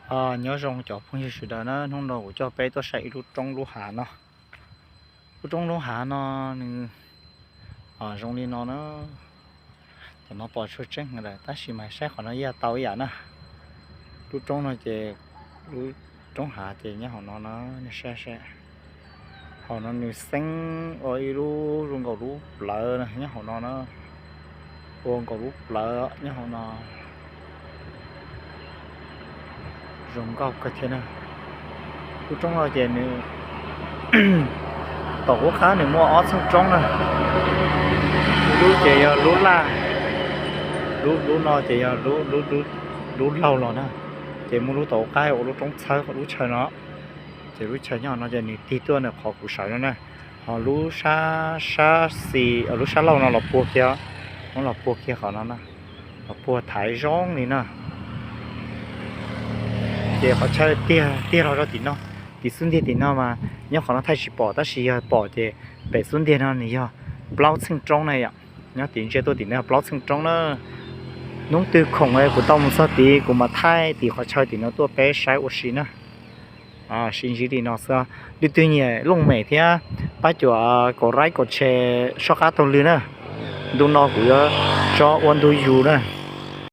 Nyob zoo cov phooj ywg sawv daws na, hnub no kuv coj peb tuaj saib ib lub roob lub hav no. Lub roob lub hav no nws zoo li no na. Cov no pom tsis tseeb lawm tab sis mas saib qhov no yog tau ib yam na. Lub roob no ces, lub roob hav ces nyob hauv no na, nej saib saib. Hauv no nws xeeb ua ib lub zoo nkaus lub plawv nyob hauv no na. Ua nkaus lub plawv nyob hauv no. Zoo nkauj kawg thiab na. Lub roob no ces nws, tom qub qab nws muaj ob txheej roob na. Lub ces yog lub laj, lub, lub no ces yog lub, lub laug los na. Ces muaj lub tom qub qab ua lub roob txhawb lub chaw no. Ces lub chaw nyob no ces nws tig tuaj nws qhov kuv sawv no na. Ho lub sab, sab xis, lub sab laug no los puag kiag, muab los puag kiag qhov no na, los puag thaiv zoo li na. Ces qhov chaw tiag tiag los rau tim no, tim xub ntiag tim no mas nyob qhov no thaij tsis pom tab sis yog pom ces pem xub ntiag no nws yog plaub txheej roob na yom. Nyob tim ntsia tuaj tim no yog plaub txheej roob na. Hnub twg khoom kuv tau mus txog tid kuv mam thaij tim qhov chaw tim no tuaj peb saib ua si na. Sib ntsib li no xwb, leej twg nyiam looj mem thiab pab cuam kaum raib kaum tshee soj qab taug lw na. Ntu no kuv yuav tso ua ntu yus na.